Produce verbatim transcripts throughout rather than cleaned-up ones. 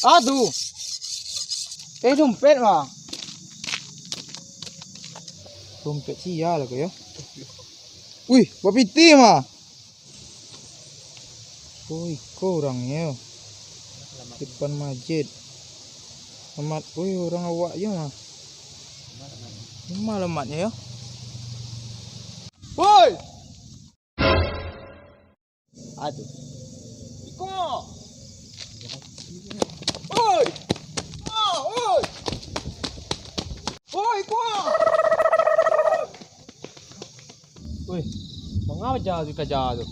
Ah, tu. Eh, dompet mah. Dompet sia lah ko yo. Wih, bapiti mah. Oh, iko urangnyo. Depan masjid. Amat, wih, urang awak jo mah. Malamatnyo yo. Woi! Ah, tu. Iko. Oi! Ah, oi! Oi, iko. Woi, manga aja tu kaja tu.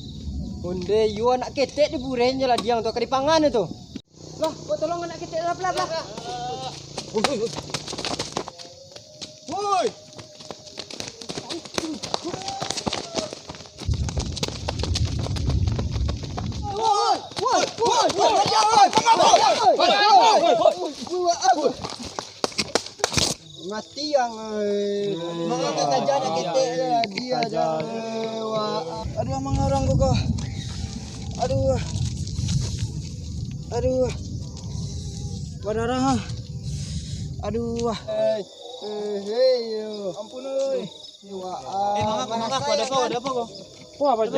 Onde yo anak ketek di burenyo lah diang tu, ka dipangan tu. Lah, kok tolong anak ketek lah, lah, lah. Woi, woi, woi. Woi! Woi! Woi! Woi! Mati ang, eh. Manga kaja nak ketek dia, dia aja, eh, wak. Aduh, mangarang kok. Aduh. Aduh. Badarah, ah. Aduh, ah. Eh, eh, yo. Ampun, oi. Eh, manga, manga, ada apa, ada apa, ada apa ko? Wah, baja.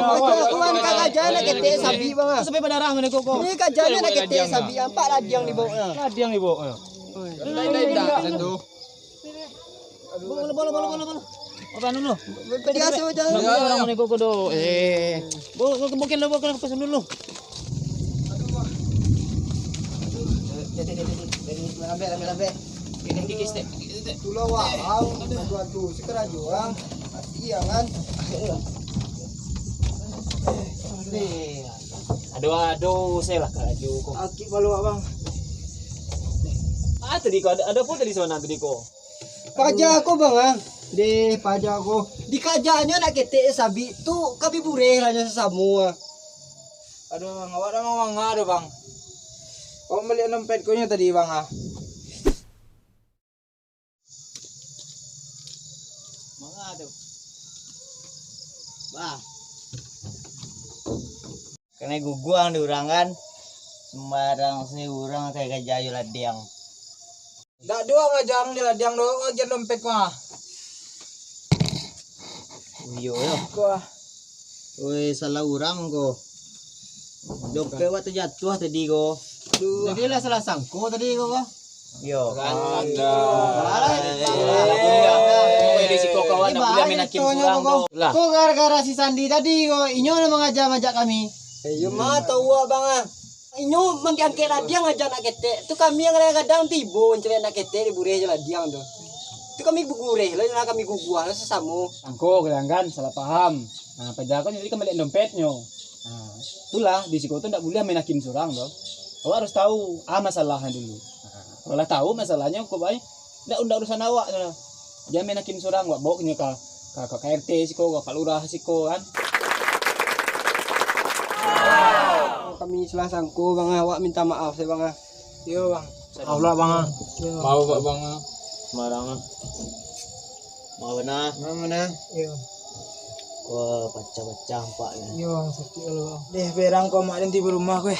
Tuan, kaja nak ketek sabi, Bang, ah. Sampai badarah mano ko, ko? Ini kaja nak ketek sabi, ampak ladiang di bawah. Ladiang di bawah. Oi. Dah, dah, dah, dah, tu. Bola, bola, bola, bola, bola. Apa anu lu? Tadi asuh aja. Nak urang mano ko, ko do. Eh. Bo, bo, bo, kena, bo, kena pas dulu. Aduh, wah. Aduh. Jadi, jadi, jadi. Jadi, ambil, ambil, ambil. Pegang gigi, stek. Itulah, wah. Au, aduh, aduh. Sekerajo, ah. Mati, ya, kan? Aduh, aduh, saya lah kerajo ko. Aki balu, Bang. Ah, tadi ko, ada, ada apa tadi sana tadi ko? Paja ko, Bang, ah. Deh, paja ko. Dikajanyo nak ketek sabik tu, kami bureh lah nyo sasamo, ah. Aduh, Bang, awak dah manga tu, Bang. Awak baliak dompet ko nyo tadi, Bang, ah. Manga tu. Bah. Kanai guguang di urang kan. Sembarang se urang kayak kaja ayo ladiang. Dak doh ngaja jo ladiang doh, ngaja dompet mah. Iyo, yo. Wah. Woi, salah urang ko. Dompet wak tajatuah tadi ko. Aduh. Tadi lah salah sangko tadi ko, ko. Yo. Alah. Di siko kawan nak buliah main hakim surang ko. Lah. Ko gara-gara si Sandi tadi ko, inyo nan mangaja majak kami. Eh, yo mah tau awak, Bang, ah. Inyo mangangkek ladiang aja nak ketek. Tu kami yang kadang-kadang tibo mancaliak nak ketek di bureh jo ladiang tu. Tu kami bagureh lah, lah kami guguah lah sasamo. Angko kadang kan salah paham. Nah, paja ko jadi kambalian dompetnyo. Nah, itulah di siko tu ndak buliah main hakim surang tu. Awak harus tahu ah masalahnyo dulu. Nah, kalau lah tahu masalahnyo kok bae, ndak, ndak urusan awak tu lah. Jan main hakim surang, wak bawa nyo ka, ka, ka, ka R T siko, ka, ka lurah siko kan. Kami salah sangko, Bang, ah. Awak minta maaf se, Bang, ah. Iyo, Bang. Maaf lah, Bang, ah. Iyo. Maaf, Bang, ah. Sembarang, ah. Maaf, nah. Maaf, nah. Iyo. Wah, pacah-pacah, Pak, ya. Iyo, Bang, sakik kalau, Bang. Deh, berang kau mak nanti berumah, gue.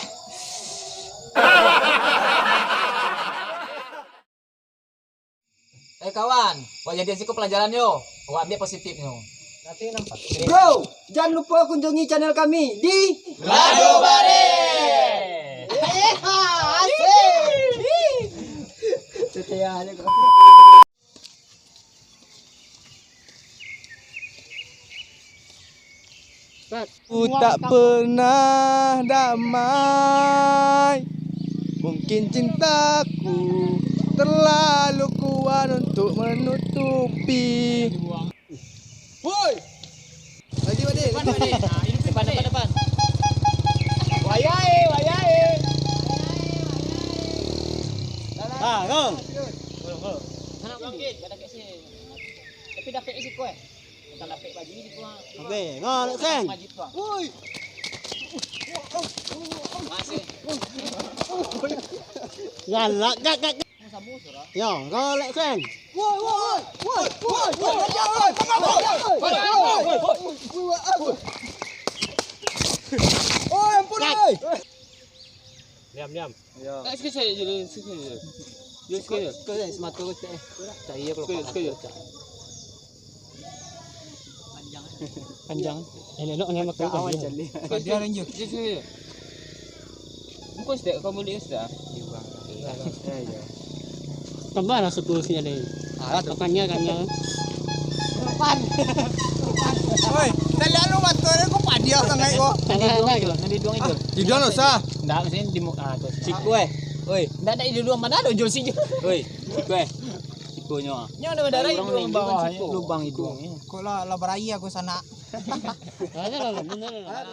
Eh, kawan, wak jadian siko pelajaran yo. Wak ambiak positifnyo. Bro, jangan lupa kunjungi channel kami di Lado Bare. Eh, asik. Setia aja kok. Ku tak pernah damai. Mungkin cintaku terlalu kuat untuk menutupi. Woi! Lagi, Pak Dek. Depan, Pak Dek. Nah, ini depan, depan, depan. Wayai, wayai. Ah, go. Go, go. Sana, Bang. Tapi dapek siko, eh. Bukan dapek baju ni, Bang. Oke, go, Lek Seng. Maju, Bang. Woi. Masih. Galak, gak, gak, gak. Yo, go, Lek Seng. Woi, woi, woi, woi, woi, woi, woi, woi, woi, woi, woi, woi, woi, woi, ampun, woi. Diam, diam. Yo. Eh, sikit saja dulu, sikit saja. Yo, sikit saja. Sikit saja, semata ko cak, eh. Cak iyo kalau Sikit, sikit saja. Panjang. Eh, elok ni makan Kawan panjang. Cali. Sikit, Dia sikit. Lanjut. Sikit, sikit saja. Bukan setiap kamu lihat sudah. Tambahlah sepuluh sekali. Ah, tu. Makannya kenyang. Pan. Oi, tak lihat lu mata dia kok padiah sangat kok. Tambah, tambah. Nanti dong itu. Tidak usah. Ndak, mesti di muka tu. Siku eh. Oi. Ndak ada di luar mana ada jual sini. Oi, siku eh. Sikunyo. Nyo ada darah Orang hidung lain bawah, juga siku. Lubang hidung. Kok lah, lah beraia aku sana. Ada lah, bener lah.